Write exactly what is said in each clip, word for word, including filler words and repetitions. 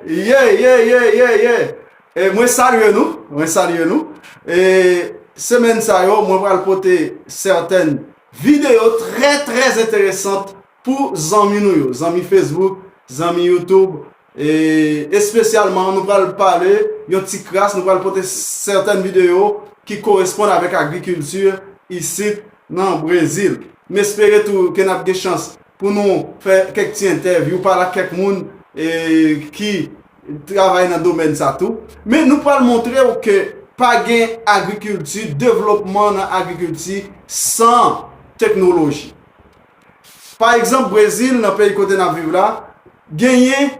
Yeah, yeah, yeah, yeah, yeah. E mwen salye nou, mwen salye nou. E semèn sa yo, mwen pral pote sètèn videyo trè, trè enteresant pou zanmi nou yo, zanmi Facebook, zanmi YouTube. E espesyalman, nou pral pale yon ti kras, nou pral pote sètèn videyo ki koresponn avèk agrikilti isit nan Brezil. M espere tou ke n ap gen chans pou nou fè kèk ti entèvyou, pale ak kèk moun e, ki travay nan domèn sa tou. Men nou pral montre w ke pa gen agrikilti, devlopman nan agrikilti san teknoloji. Pa egzanp, Brezil, nan peyi kote n ap viv la, genyen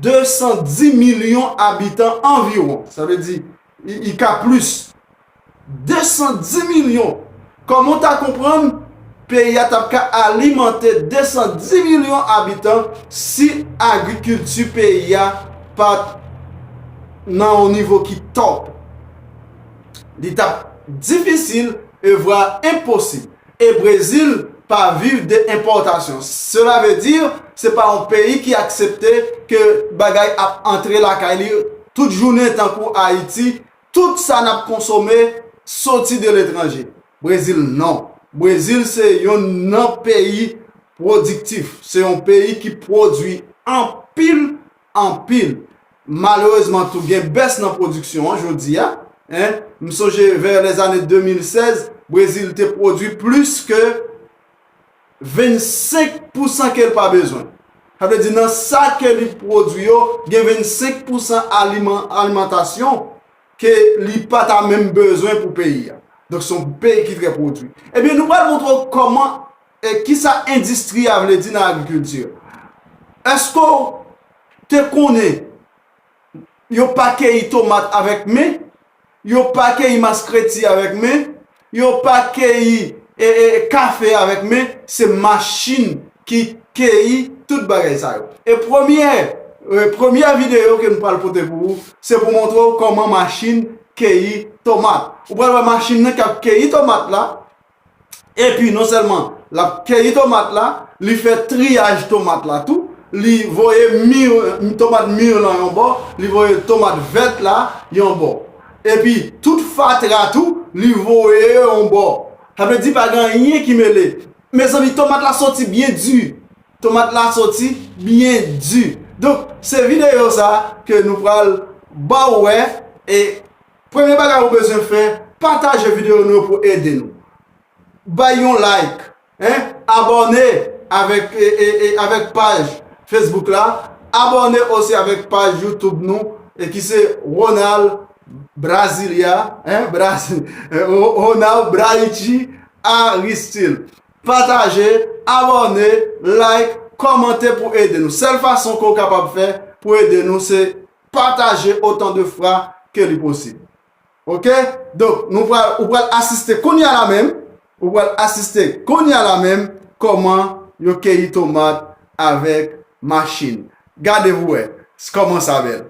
de san di milyon abitan anviwon. Sa vle di, i, i ka plis. De san di milyon. Kòman w ta konprann peyi a t ap ka alimante de san di milyon abitan si agrikilti peyi a pa t nan yon nivo ki top? Li t ap difisil e vwa enposib. E Brezil pa viv de enpòtasyon. Sela vle di, se pa yon peyi ki aksepte ke bagay ap antre lakay li tout jounen tankou Ayiti, tout sa n ap konsome soti de letranje. Brezil, non. Brezil se yonn nan peyi pwodiktif. Se yon peyi ki pwodui anpil, anpil. Malerezman tou, gen bès nan pwodiksyon an jodi a. En, m sonje vè lèzane de mil sèz, Brezil te pwodui plis ke vennsenk pousan ke l pa bezwen. Sa vle di, nan sa ke li pwodui yo, gen vennsenk pousan aliman, alimantasyon ke li pa ta menm bezwen pou peyi a. Donk, se yon peyi ki trè pwodui. Ebyen, nou pral montre w kòman, e kisa endistri a vle di nan agrikilti. Èske w te konnen yo pa keyi tomat avèk men? Yo pa keyi maskreti avèk men, yo pa keyi e, e, kafe avèk men, se machin ki keyi tout bagay sa yo. E premye, e, premye videyo ke m pral pote pou ou, se pou montre w kòman machin keyi tomat. Ou pral wè machin nan k ap keyi tomat la, epi non sèlman l ap keyi tomat la, li fè triyaj tomat la tou, li voye mi, tomat mi lan yon bò, li voye tomat vèt la yon bò. Epi tout fatra tou, li voye yo yon bò. Sa vle di pa gen anyen ki mele. Mezanmi, tomat la soti byen di. Tomat la soti byen di. Donk, se videyo sa ke nou pral ba w wè. E premye bagay ou bezwen fè, pataje videyo nou yo pou ede nou. Bay yon like, en, abòne avèk, e, e, e, avèk paj Facebook la, abòne osi avèk paj YouTube nou, e ki se Ronald Brasilia, en, Brasi-, e, Ro-, Ronald Braichi Aristil. Pataje, abòne, like, kòmante pou ede nou. Sèl fason ke w kapab fè pou ede nou, se pataje otan de fwa ke li posib. Oke? Donk, nou pral, ou pral asiste kounye a la menm, ou pral asiste kounye a la menm kòman yo keyi tomat avèk machin. Gade pou wè kòman sa bèl.